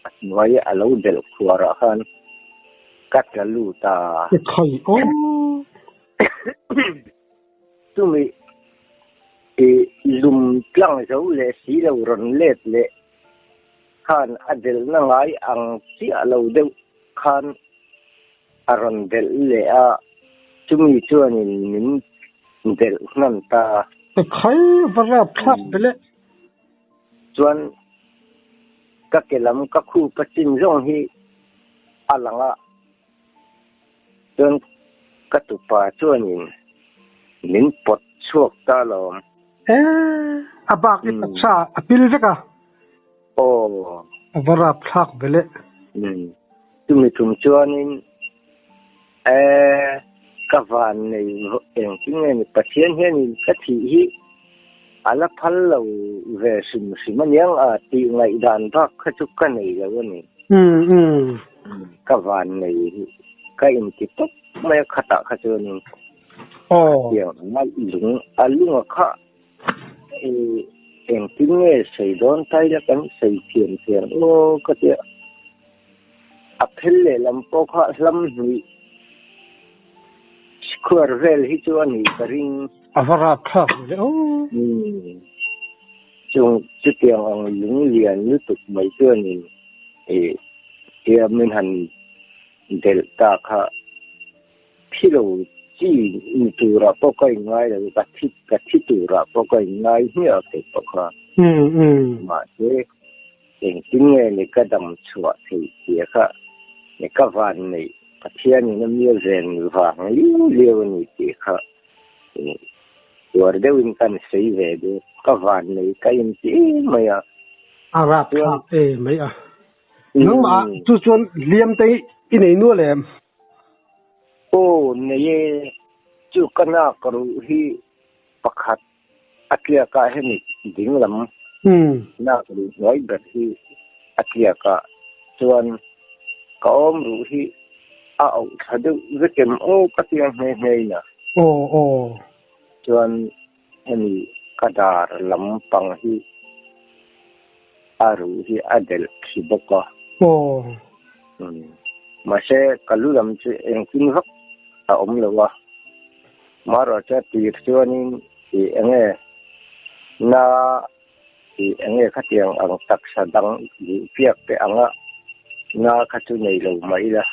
Speaker 2: a hnuai a lo delh khuarah khan ka tla lut a.
Speaker 1: Ekhai aw.
Speaker 2: Chumi ih lum tlang zo leh si lo rawn let leh khan a delhna ngai ang chiah lo deuh khan a rawn delh leh a, chumi chuanin min delh hnan ta.
Speaker 1: Ekhai va rap thlak belh e.
Speaker 2: Chuan ka ke lam ka khup a chin zawng hi a lang a, chuan ka tupa chuanin min pawt chhuak ta lawm.
Speaker 1: E, a bak i taksa a pil vek a.
Speaker 2: Aw.
Speaker 1: A va rap thlak belh e.
Speaker 2: Chumi tum chuanin e ka van nei engtin nge ni Pathian hianin ka thih hi a la phal lo ve hrim hrim aniang a tih ngaihdan bak kha chu ka nei lo a ni. Ka van nei hi ka inti tawp mai a khatah kha chuanin tiang anga lung a lunga kha Engtin nge sawi dawn ta ila kan sawi thiam thiam aw ka tia. A phel lehlam pawh kha hlam hnih square vel hi chu a nih ka ring.
Speaker 1: A va rap thlak ve aw.
Speaker 2: Chung chutiang ang lung lian lutuk mai chuanin ih tia min han delh ta kha. Thi lo chi ni turah pawh ka inngai lo, ka thi ka thi turah pawh ka inngai hmiah thei tawh kha. Mahse, Engtin nge ni ka dam chhuah theih tih kha ni ka van neih Pathianin a mia ven vang liau liau a ni tih kha tuar deuhin kan sawi ve duh. Ka van nei ka inti em mai a.
Speaker 1: A rapthlak e mai a. Nangmah chu chuan hliam te i nei nual em?
Speaker 2: Aw nei e, chu ka nak ruh hi pakhat a tliak ah hemi dinglam nak ruh hnuai ber hi a tliak ah chuan ka awm ruh hi a auh thla deuh vek em aw ka ti ang nghe nghe in a.
Speaker 1: Aw aw.
Speaker 2: Chuan hemi ka dar lam pang hi a ruh hi a delh khi bawk a.
Speaker 1: Aw.
Speaker 2: Mahse ka lu lam chu engtin vak a awm lo a. Marawh chu a tir chuanin tih enge na tih enge khatiang ang taksa dang duh piak te anga na kha chu nei lo mah ila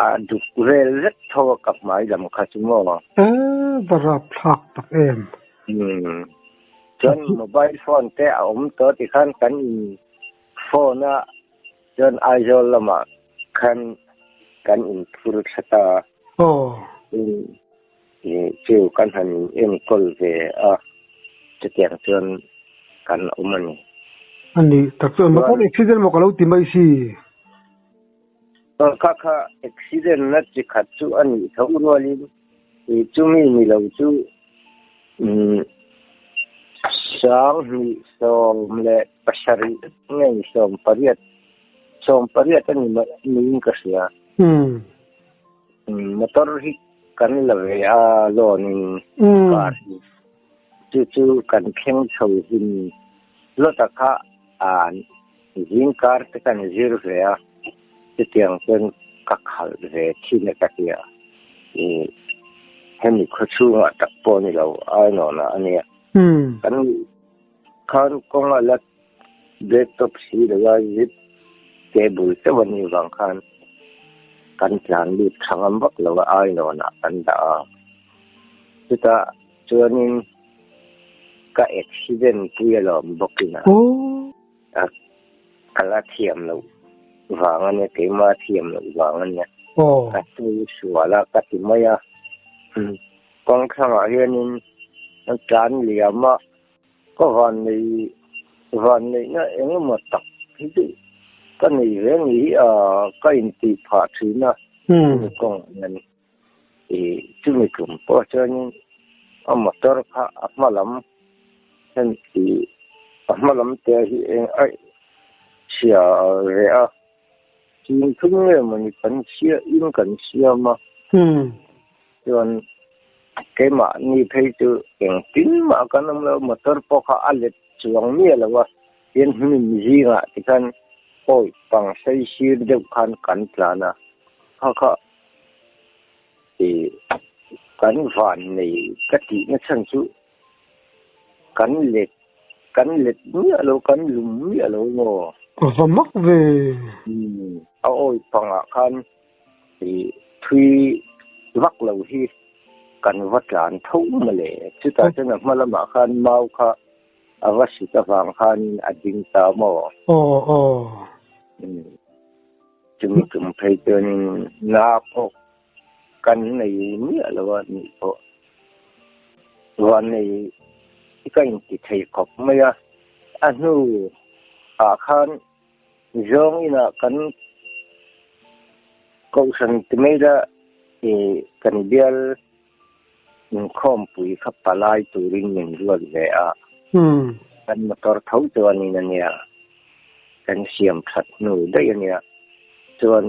Speaker 2: a duk vel vek tho a ka hmai lam kha chu maw.
Speaker 1: E va rapthlak tak em.
Speaker 2: Umm chuan mobile phone te a awm tawh tikhan kan in phone a chuan Aizawl lamah khan kan inphur thla ta.
Speaker 1: Aw.
Speaker 2: In chu kan han enkawl ve a, chutiang chuan kan awm a ni.
Speaker 1: A ni tak chuan motor accident maw ka lo ti mai si.
Speaker 2: Aw kha kha accident na chi khat chu a nih tho rualin chumi ni lo chu 2017 nge 18 18 a ni mai niin ka hria. Motor hi kan la ve a loan in car hi chu chu kan thleng chho hin lawta kha zing kar te kan zir ve a chutiang chuan ka khalh ve thin a ka tia hemi khaw chhungah tak pawh ni lo ainawnah a nia kan khan kawng a la Black top si lo a zip cable chauh a nih vang khan kan tlan lut tha ngam vak lo a ainawn ah kan dah a. Chutah chuanin ka accident pui alawm bawkin a ka la thiam loh vang a nia keimah thiam loh vang a nia ka sawi sual a ka ti mai a. Kawng thlangah hianin tlan liam a. Ka vannei vanneihna eng emaw tak hi chu ka nei ve ni hi a ka intih phah thin a chumi kawngah hian ih chumi tum pawh chuanin a motor kha a hma lam hian ih a hma lam te hi eng a chhia ve a ching thum nge mawni kan chhia in kan siam a chuan Keimahni phei chu engtin mah kan awm lo, motor pawh kha a let chuang miah lo a, tin hnim zingah tikhan pawi pang sei sir deuh khan kan tlan a, kha kha ih kan van nei ka tih na chhan chu kan let kan let miah lo, kan lum miah lo maw?
Speaker 1: Va mak ve.
Speaker 2: Umm a awi pangah khan Ih thui vak lo hi kan va tlan tho mawle. Chutah chuan a hma lamah khan mau kha a va sut avang khanin a ding ta maw?
Speaker 1: Aw aw.
Speaker 2: Chumi tum phei chuanin na pawh kan nei miah lo a nih pawh. Van nei ka inti thei khawp mai a, a hnu ah khan Zawng inah kan kohhran ti mai la ih kan bial inkhawmpui kha palai turin min ruat ve a, kan motor tho chuanin a nia, kan siam that hnu daih a nia. Chuan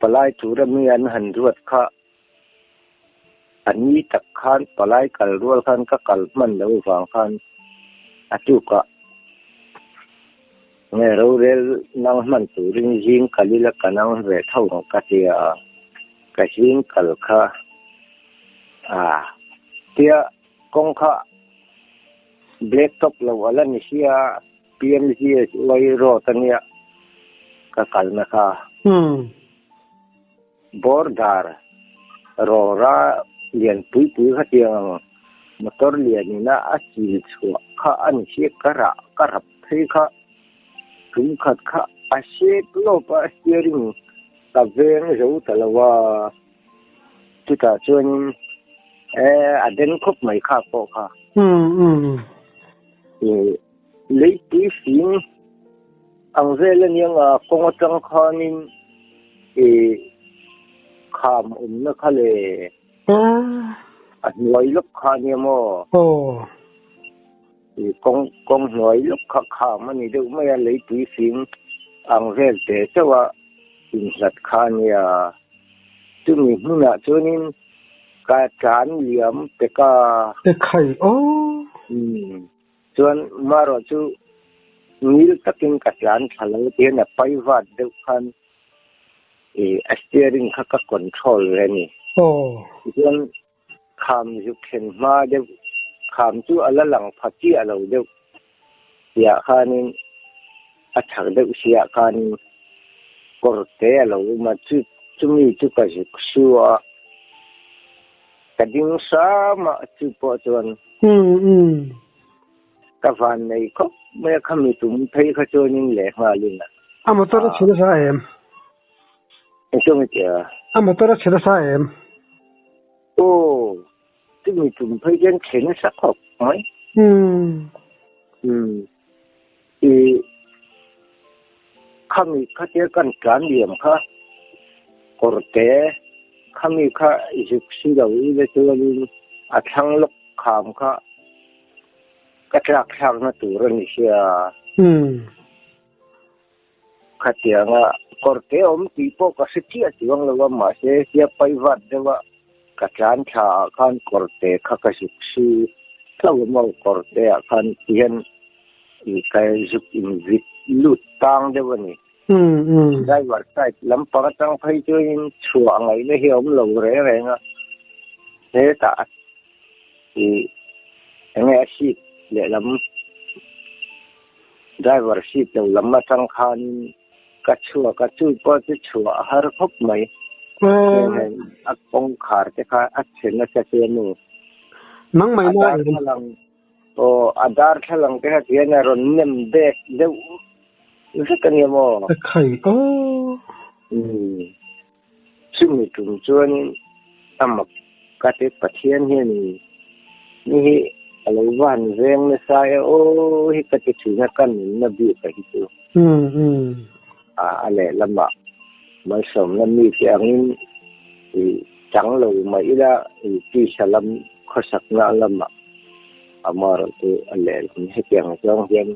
Speaker 2: palai tura mi an han ruat kha a ni tak khan palai kal rual khan ka kal hman loh vang khan a tukah nge rorel nang hman turin zing kal ila ka nang ve tho ang ka ti a, ka zing kal kha a tia kawng kha black top lo ala ni sia PMGSY road ania ka kalna kha. Border rawra lian pui pui kha tiang ang motor lian ina a chil chhuah kha a ni si ka rah ka rap phei kha. Tum khat kha a shake lawp a, steering ka veng zo ta lo a, chutah chuanin a den khawp mai kha pawh kha. Leipui fing ang vel a nia nga kawng atang khanin kham awmna kha le a hnuai lawk kha nia maw? Kawng kawng hnuai lawk kha kham a ni deuh mai a, leipui fing ang vel teh chauh a inhlat kha a nia. Chumi hmunah chuanin ka tlan liam pek a.
Speaker 1: Ekhai aw.
Speaker 2: Umm chuan marawh chu ngil takin ka tlan thla lo tihian a pai vat deuh khan ih a steering kha ka control ve a ni.
Speaker 1: Aw.
Speaker 2: Tichuan Kham zuk thlen hma deuh, kham chu a la lang pha chiah lo deuh tiah khanin a chak deuh siah khanin kawr te a lo awm a, chu chumi chu ka zuk su a, ka ding hram a, chu pawh chuan ka van nei khawp mai a, khami tum phei kha chuanin lehnghalin a.
Speaker 1: A motor a chhe nasa em?
Speaker 2: Engtin nge tia?
Speaker 1: A motor a chhe nasa em?
Speaker 2: Aw, chumi tum phei hian chhe nasa khawp mai.
Speaker 1: Umm.
Speaker 2: Umm. I khami khatia kan tlan liam kha kawrte khami kha zuk si lo ila chuanin a thlang lawk kham kha ka tlak thlakna tur a ni sia.
Speaker 1: Umm.
Speaker 2: Khatianga kawr te awm tih pawh ka hre chiah chuang lo a, mahse sia pai vat deuha ka tlan thla ah khan kawr te kha ka zuk su hlauh a maw, kawr te ah khan tihian ih ka zuk in vit lut tang deuh a ni. Driver side lampang atang phei chuanin chhuah ngaihna hi a awm lo reng reng a, hetah ih enge a seat lehlam Driver seat lo lam atang khanin ka chhuak a, chu pawh chu chhuah a har khawp mai. A kawngkhar te kha a chhe nasa che a ni.
Speaker 1: Nang mai
Speaker 2: A
Speaker 1: na em?
Speaker 2: darthlalang aw a darthlalang te kha tihian a rawn nem bek deuh vek a nia maw?
Speaker 1: Ka khai aw.
Speaker 2: Umm chumi tum chuanin a mak ka ti Pathian hianin ni hi a lo van veng nasa e aw hi ka ti thin a ka nunna bik a hi chu. A lehlamah malsawmna mite angin i chang lo mah ila i tisa lam khawsakna lamah amaherawhchu a lehlam hetiang zawng hian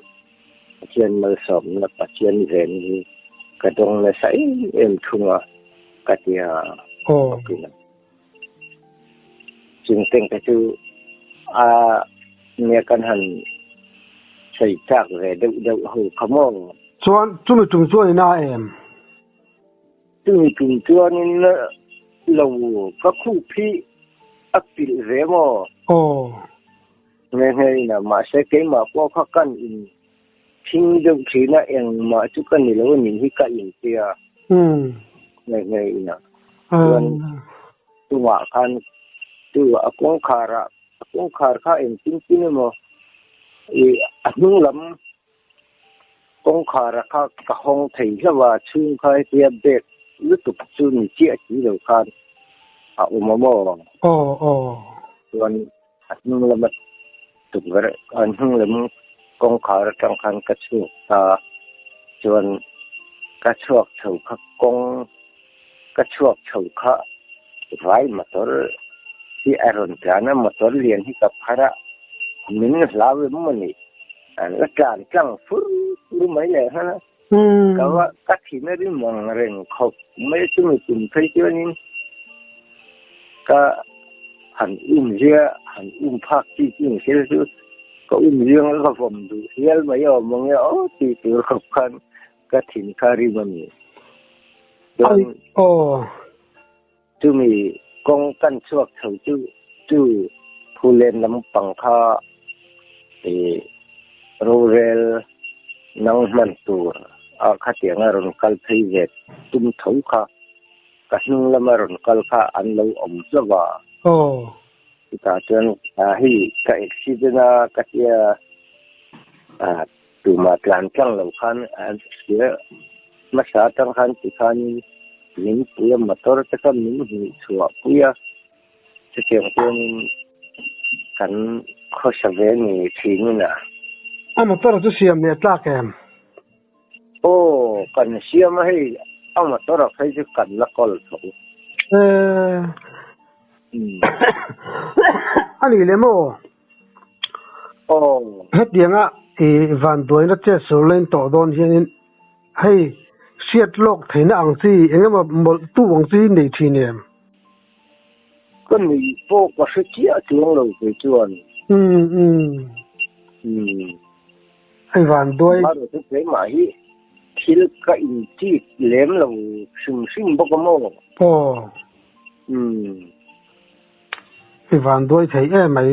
Speaker 2: Pathian malsawmna Pathian ven hi ka dawng nasa em em thung a ka ti a awkin a. Chung teng te chu a nia kan han sawi chak ve deuh deuh ho kha maw.
Speaker 1: Chuan chumi tum chuan in a em?
Speaker 2: Chumi tum chuan in lo ka khup hi a pilh ve maw?
Speaker 1: Aw.
Speaker 2: Nghe nghe in a, mahse keimah pawh kha kan in thing deuh thin a, engmah chu ka ni lo a nih hi ka in tia. Nghe nghe in a, chuan chungah khan chu a kawngkhar ah, a kawngkhar kha engtin tin emaw ih a hnung lam kawngkhar ah kha ka hawng thei hlauh a, chhung kha hetia bag lutuk chu ni chiah si lo khan a awm a maw?
Speaker 1: Aw aw.
Speaker 2: Chuan A hnung lama tukverh a hnung lam kawngkhar atang khan ka chhuak ta chuan ka chhuak chho kha kawng ka chhuak chho kha vai motor hi a rawn tlan a motor lian hi ka phar a min hlau em maw ni an la tlan tlang fur fur mai leh nghal a ka va ka thin a rim ang reng khawp mai chumi tum phei chuanin ka han um zia han um phak chi chi ni se chu ka um ziang a ka vawm duh hial mai a awm ang e aw tih tur khawp khan ka thin kha rim a ni. Chuan chumi kawng kan chhuak chho chu chu phulen lampang kha ih rorel nang hman tur a khatiang a rawn kal phei ve tum tho kha. Ka hnung lama rawn kal kha an lo awm hlauh a.
Speaker 1: Aw.
Speaker 2: Chutah chuan hei ka accident a ka tia. Tumah tlan tlang lo khan a hria hmasa atang khan tikhanin min pui a, motor te kha min hmuh chhuah pui a, chutiang chuanin kan khawsa ve ni thinin a.
Speaker 1: A motor chu siam leh tlak em?
Speaker 2: Aw, kan siam a hei, a motor a phei chu kan la kawl tho.
Speaker 1: Eee, a nih leh maw?
Speaker 2: Aw.
Speaker 1: Hetianga i vanduaina chet sur la in tawh dawn hianin hei hriat lawk theihna ang chi eng emaw mawlh tu ang chi nei thin em?
Speaker 2: Ka nuih pawh ka hre chiah chuang lo kei chuan.
Speaker 1: Umm umm.
Speaker 2: Umm.
Speaker 1: Hei vanduai.
Speaker 2: Amaherawh chu keimah hi thil ka inchik lem lo hrim hrim bawk a maw?
Speaker 1: Aw.
Speaker 2: Umm.
Speaker 1: I van duai thei em mai.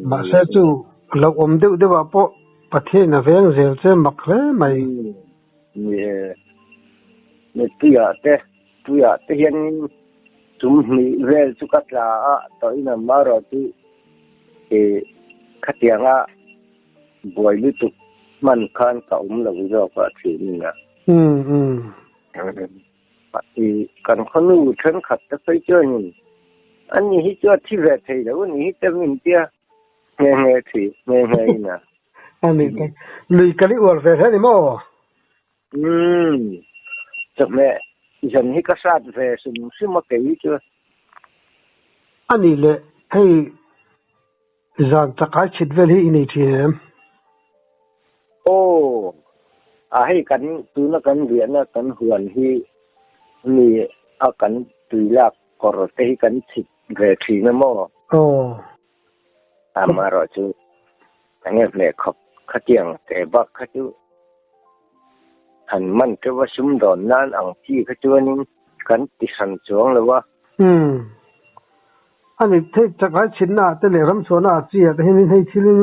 Speaker 1: Mahse chu lo awm deuh deuh ah pawh Pathian a veng zel che mak hle mai.
Speaker 2: Ni e, ni tuiah te, tuiah te hian chum hnih vel chu ka tla a, tawhin a marawh chu i khatianga buai lutuk hman khan ka awm lo zawk a thin a. I kan khawnu thenkhat te phei chuanin ani hi chu a thi ve thei lo ani hi te min tia nghe nghe thi nghe nghe in a.
Speaker 1: Ani te lui kal i uar ve hle ni maw?
Speaker 2: Umm chawhmeh zan hi ka hrat ve hrim hrim a kei hi chu.
Speaker 1: Ani leh hei Zan chakai chhit vel hi i nei thin em?
Speaker 2: Aw, a hei kan tuna kan riahna kan huan hi mi a kan tui lak kawr te hi kan chhit ve thin a maw?
Speaker 1: Aw.
Speaker 2: Amaherawh chu enge hmeh khawp khatiang te bak kha chu han man teuh a sumdawn nan ang chi kha chuanin kan ti hran chuang lo a.
Speaker 1: Umm. A ni thei chak lai chhinna ah te leh ramchhuahna ah chi ah te hianin hei thilin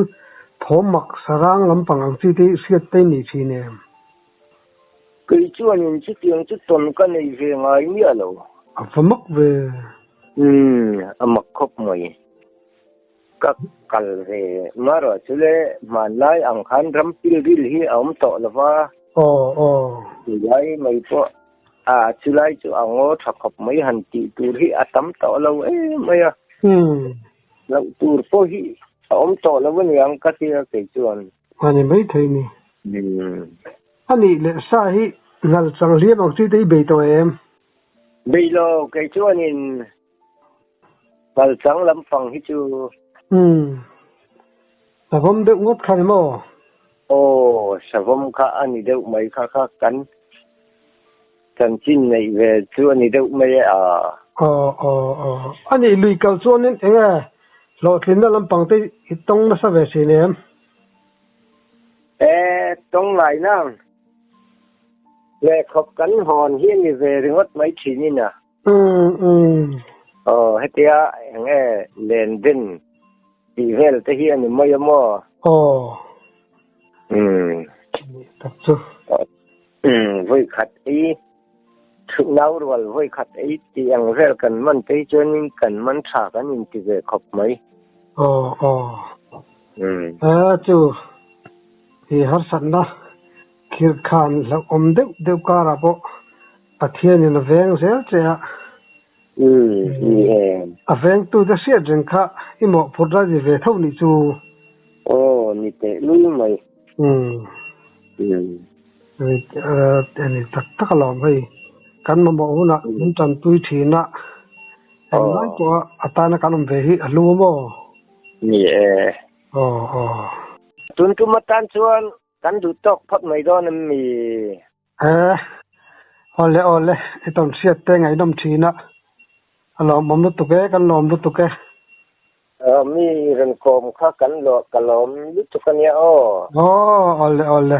Speaker 1: thawm mak sarang lampang ang chi te hi hriat te ni thin em?
Speaker 2: Kei chuanin chutiang chu tawn ka nei ve ngai miah lo.
Speaker 1: A va mak ve.
Speaker 2: Umm, a mak khawp mai. Ka kal ve marawh chu le hmanlai ang khan ram pilril hi a awm tawh lo va.
Speaker 1: Aw, aw.
Speaker 2: Chulai mai pawh A, chulai chu a ngaw tha khawp mai han tih tur hi a tam tawh lo em mai a. Loh tur pawh hi a awm tawh lo aniang ka tia kei chuan.
Speaker 1: A ni mai thei ni. A nih leh sa hi ngal chang hliam ang chi te hi bei tawh em?
Speaker 2: Bei lo, kei chuanin ngal chang lampang hi chu.
Speaker 1: Savawm deuh ngawt kha ni maw?
Speaker 2: Aw, savawm kha a ni deuh mai kha kha kan chanchin neih ve chu a ni deuh mai e a.
Speaker 1: Aw, aw, aw. A nih lui kal chuanin eng nge hlawhtlinna lampang te i tawng nasa ve thin em?
Speaker 2: E, tawng ngai nang. Lehkhawp kan hawn hi a ni ve ringawt mai thin in a.
Speaker 1: Umm, umm.
Speaker 2: Aw, hetia eng nge len den tih vel te hi a ni mai a maw?
Speaker 1: Aw.
Speaker 2: Umm.
Speaker 1: Tak chu.
Speaker 2: Umm, vawi khat ei, nau rual vawi khat ei tih ang vel kan man te hi chuanin kan man tha kan inti ve khawp mai.
Speaker 1: Aw, aw.
Speaker 2: Umm.
Speaker 1: A chu, i harsatna khirkhan hlauhawm deuh deuh karah pawh Pathianin a veng zel che a.
Speaker 2: Umm, ni em.
Speaker 1: A vengtute hriat reng kha i mawhphurh la ni ve tho nih chu.
Speaker 2: Aw, ni teh lui mai.
Speaker 1: Umm.
Speaker 2: Umm.
Speaker 1: Ni tak tak alawm hei. Kan mamawh hunah min tanpui thin a. Englai pawha a tana kan awm ve hi a hlu maw?
Speaker 2: Ni e.
Speaker 1: Aw, aw.
Speaker 2: Tun tum atan chuan kan duh tawk phawt mai dawn em mi?
Speaker 1: He, awle awle, i tawn hriat te ngaihnawm thin a, a lawmawm lutuk e, kan lawm lutuk e.
Speaker 2: Mi rawn kawm kha kan lawm lutuk a nia aw.
Speaker 1: Aw, awle awle.